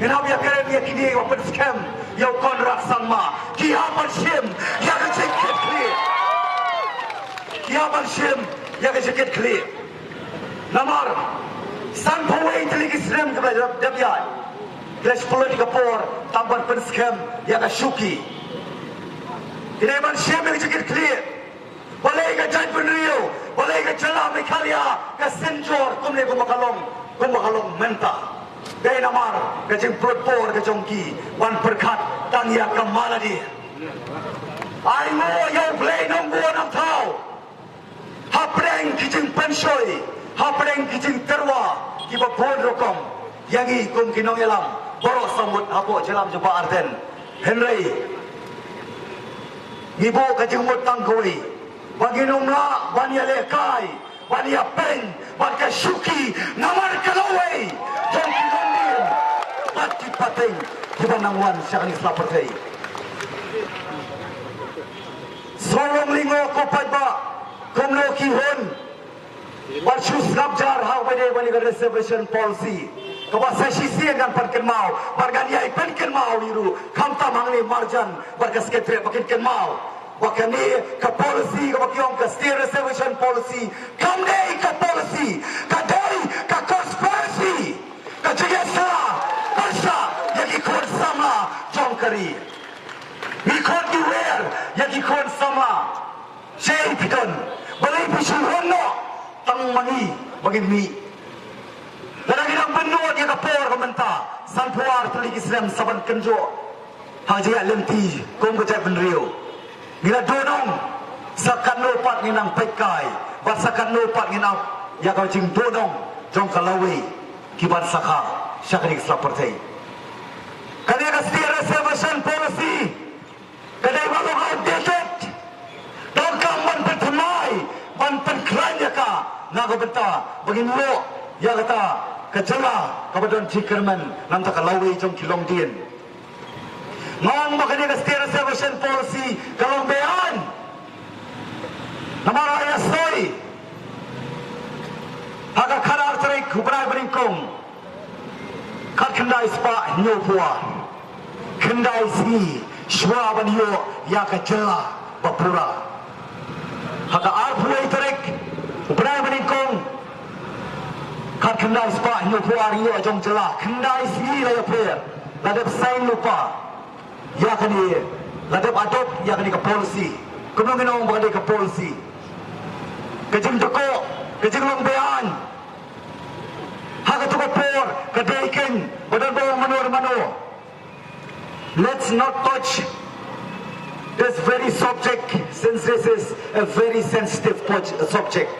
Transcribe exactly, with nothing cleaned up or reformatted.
Ngin hap ïakren ïa kine ba pynskhem ïa u Conrad Sangma. Ki hap ban shim ïa ka jingkitkhlieh. Ki hap ban shim ïa ka jingkitkhlieh. Namar sanphew wei tylli ki snem kiba la dep ïaid, ki la shu pynlut ïa ka por tang ban pynskhem ïa ka shuki. Ki dei ban shim ïa ka jingkitkhlieh. Balei ka jaitbynriew, balei ka jylla Meghalaya ka synjor kumne kumba ka long, kumba ka long mynta? Dei namar ka jingpynlut por ka jong ki ban pyrkhat tang ïa ka mala de. Ai nguh ïa U Blei Nongbuh Nongthaw hapdeng ki jingpynshoi, hapdeng ki jingtyrwa kiba bun rukom ïa ngi kum ki nongïalam baroh saw ngut hapoh jylla jong ka Bah Ardent. Hynrei ngi buh ka jingmut tang kawei, ba ngin ym lah ban ïalehkai, ban ïapeiñ bad ka shuki namar ka lawei jong ki longdien bad ki pateng kiba nang wan sha kane ka sla pyrthei. Sngewlong lyngngoh ko paidbah, kumno ki hun bad shu sngap jar ha kaba ïadei bad ka reservation policy, kaba sa shisien ngan pynkynmaw bad ngan ïai pynkynmaw hi ruh, khamtam hangne marjan bad ka Secretariat ba kin kynmaw ba kane ka policy kaba ki ong ka State Reservation Policy kam dei ka policy, ka dei ka conspiracy, ka jingïasylla pyrshah ïa ki khun samla jong ka ri. Ngi khot ngi wer ïa ki khun samla. Shaei phi don? Balei phi shu hun noh tang ma ngi ba ngin mih? Lada ngi dang pynnud ïa ka por ka mynta, sanphew ar tylli ki snem sa ban kynjoh ha ka jingïaid lynti kum ka jaitbynriew, ngi la duhnong, sa katno pat ngin nang peitkai bad sa katno pat ngin ap ïa ka jingduhnong jong ka lawei ki ban sakha sha kane ka sla pyrthei. Kane ka State Reservation Policy ka dei ba long outdated. Donkam ban pynthymmai, ban pynkhlaiñ ïa ka na ka bynta ba ngin ïoh ïa kata ka jylla kaba don jingkyrmen na ka bynta ka lawei jong ki longdien. Nga ong ba kane ka State Reservation Policy ka long be-aiñ. Namar ha ïa soi ha ka khatar tarik u bnai ba nyngkong, khatkhyndai spah hynñiewphew ar, khyndai sngi shuwa ban ïoh ïa ka jylla ba pura. Ha ka arphew wei tarik u bnai ba nyngkong, khatkhyndai spah hynñiewphew ar ïoh jong jylla, khyndai sngi la ïapher, la dep sign lypa ïa kane, la dep adopt ïa kane ka policy. Kumno ngin ong ba ka dei ka policy? Ka jingdkoh, ka jinglong be-aiñ ha kato ka por ka dei keiñ ba don ba ong mano mano. Let's not touch this very subject, since this is a very sensitive poj- subject.